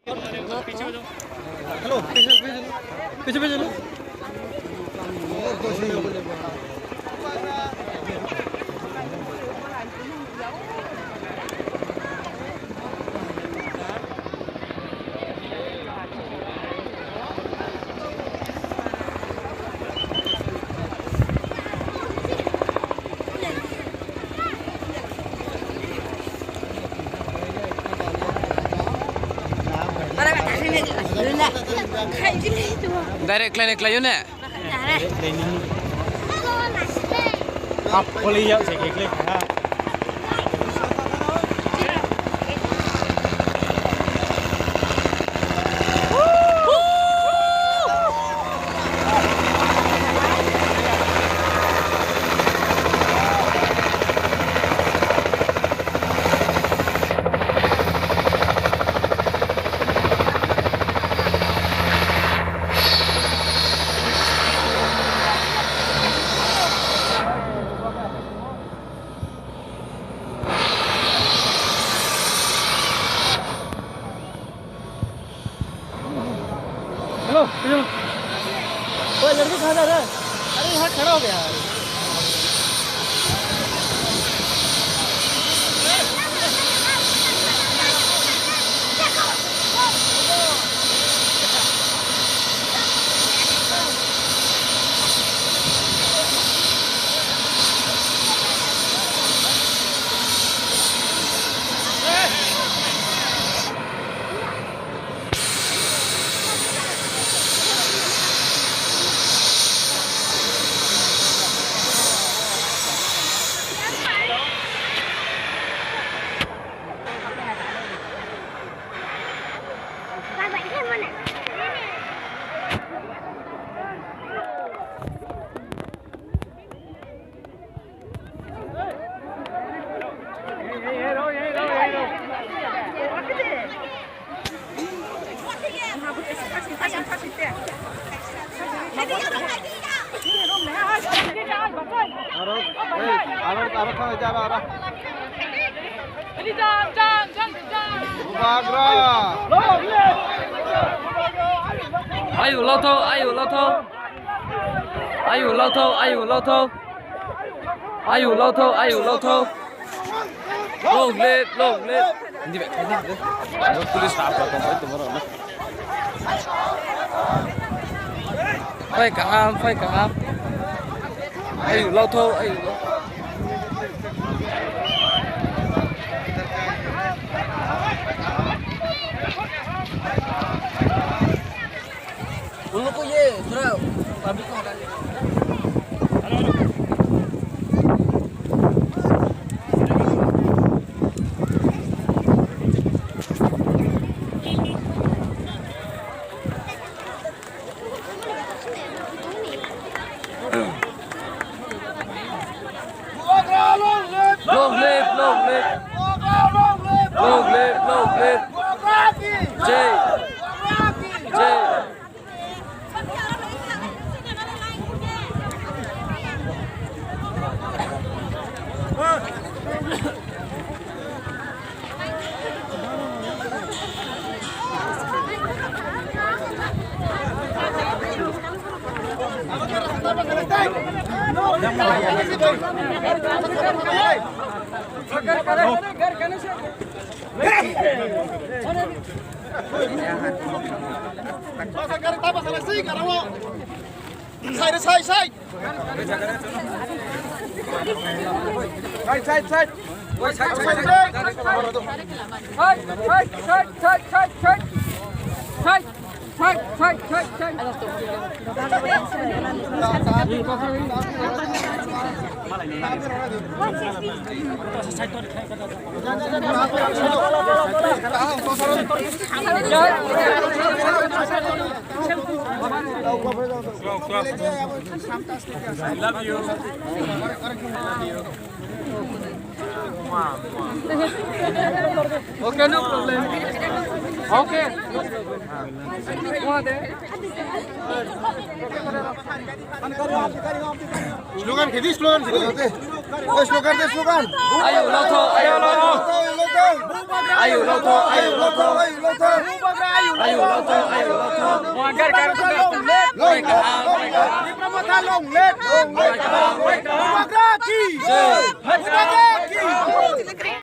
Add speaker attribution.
Speaker 1: Hello पीछे पीछे पीछे चलो।
Speaker 2: Direct clinic la yun eh.
Speaker 1: Up boleh ya, saya klik. Hello ओए लड़की कहाँ जा रहा है? अरे यहाँ खड़ा हो गया।
Speaker 2: Ayo loto, ayo loto. Ayo loto, ayo loto. Ayo loto, ayo loto. Long live, long live. Hindi ba? Hindi. Police na apa kung ito maro na. Phải cả, phải cả. Ayo loto, ayo loto. उन लोग को ये थोड़ा पब्लिक को हटा Long live, long live. Long live, long live. Jay. Jay.
Speaker 1: I love you.
Speaker 2: Okay, no problem. Okay.
Speaker 3: Slogan খেদি slogan খেদি ওই slogan দে slogan.
Speaker 2: Ayo loto, ayo loto.
Speaker 3: Ayo loto,
Speaker 2: Ayo loto, ayo loto.
Speaker 3: ayo loto.
Speaker 2: Ayo老头，哎呦老头，
Speaker 3: Long live! Long live! Bubagra ki! Bubagra!